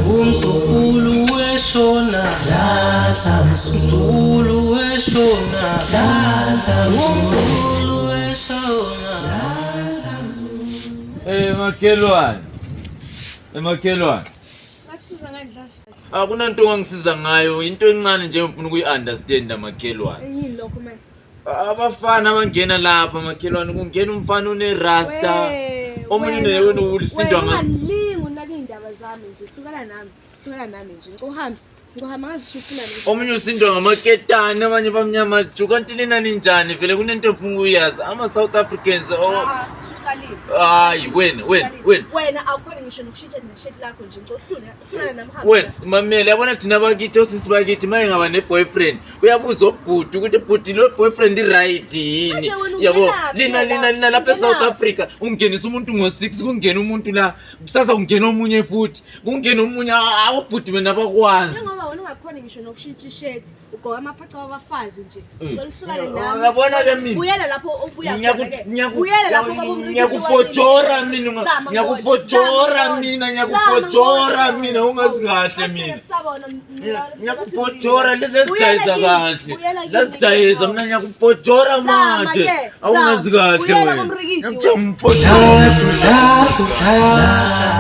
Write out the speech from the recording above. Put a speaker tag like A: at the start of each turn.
A: Umzukulu weshona, mzukulu weshona, umzukulu weshona.
B: Eh makhelwane. Emakhelwane.
C: Ngakusiza ngani Dladla?
B: Akunanto ongangisiza ngayo, into encane nje engifuna ukuyi-understand makhelwane.
C: Yini lokho manje?
B: Abafana abangena lapha makhelwane, kungena umfana onerasta.
C: We,
B: Omunye
C: wena-
B: ulisindwa
C: wena
B: ngas-
C: ungalingi unake iy'ndaba zami nje, hlukana nami, hlukana nami nje. Ngikuhambe, ngikuhamba ngazi ukuthi ufunani.
B: Omunye usindwa ngamaketane, abanye bamnyama ju. Kanti nina ninjani vele kunento engifuna ukuyazi. Ama-South Africans oh,
C: Ah, usuqalile.
B: hayi wena wena wena
C: Wena awukhoni ngisho nokushintsha neshirt lakho nje, ngicela uhlukane nami uhambe.
B: Wena mamele, yabona thina bakithi osisi bakithi maye ngaba ne-boyfriend uyabuza obhuti ukuthi bhuti lo boyfriend i-right yini.
C: Manje wena
B: Yabo
C: ungenaphi
B: lina
C: la?
B: lina lina lapha e-South
C: Ungenaphi?
B: Africa ungenisa umuntu ngo-6, kungena umuntu la kusasa, kungena omunye futhi, kungena omunye, abobhuti mina bakwazi.
C: Njengoba wena ungakhoni ngisho nokushintsha ishirt, ugqoka amaphaca wabafazi nje.
B: Mm.
C: Ngicela uhlukane nami.
B: Uyabona-ke mina.
C: Buyela lapho obuya
B: Ngiyaku-
C: khona ke.
B: ngiyaku-
C: Buyela lapho kwabomrikiti
B: Ngiyakufojora
C: wakini.
B: mina,
C: Zama
B: ngiyakufojora
C: ngibone.
B: mina,
C: Zama
B: ngiyakufojora
C: ngibone.
B: mina, ungazi kahle
C: Awu,
B: mina.
C: kusabona,
B: Ngiyakufojora,
C: Buyela
B: lesijayeza
C: kimi,
B: kahle,
C: buyela kimi.
B: lasijayeza mina, ngiyakufojora
C: Zama
B: manje.
C: ke,
B: Awungazi
C: zama.
B: kahle
C: Buyela
B: wena.
C: kumrikiti
B: Ngiyakufojora.
A: Dladla, dladla.